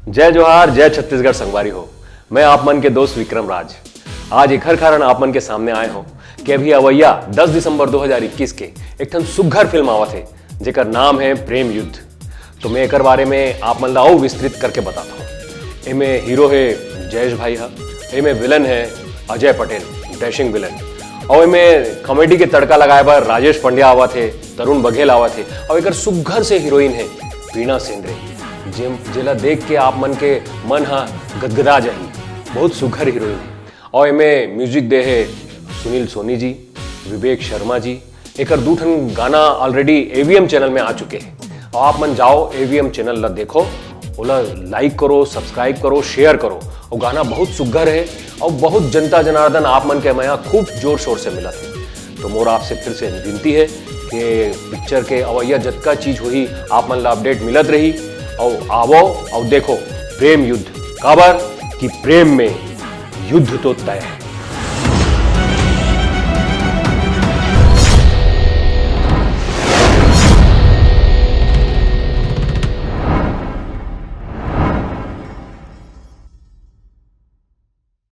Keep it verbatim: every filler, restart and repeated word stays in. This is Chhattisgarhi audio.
जय जोहार, जय छत्तीसगढ़ संगवारी हो। मैं आप मन के दोस्त विक्रम राज। आज एखर कारण आप मन के सामने आए हो कि अभी अवैया दस दिसंबर दो हज़ार इक्कीस के एक ठन सुग्घर फिल्म आवत हे, जेकर नाम है प्रेम युद्ध। तो मैं एकर बारे में आप मन ला अउ विस्तृत करके बताता हूँ। एमे हीरो है जयेश भाई हा, एमे विलन है अजय पटेल, डैशिंग विलन, और एमे कॉमेडी के तड़का लगाए बर राजेश पंड्या आवत हे, तरुण बघेल आवत हे, और एकर सुग्घर से हीरोइन है वीणा सेंद्रे, जे, जेला देख के आप मन के मन हा गदगदा जाही। बहुत सुग्घर हीरोइन है। और एमे म्यूजिक दे हे सुनील सोनी जी, विवेक शर्मा जी। एकर दू ठन गाना ऑलरेडी एवीएम चैनल में आ चुके हैं, और आप मन जाओ एवीएम चैनल ला देखो, ओला लाइक करो, सब्सक्राइब करो, शेयर करो। वो गाना बहुत सुग्घर है और बहुत जनता जनार्दन आप मन के मया खूब जोर शोर से मिलत है। तो मोर आपसे फिर से विनती है कि पिक्चर के अवैया जतका चीज होही, आप मन ला अपडेट मिलत रही। और आवो और देखो प्रेम युद्ध, काबर कि प्रेम में युद्ध तो तय है।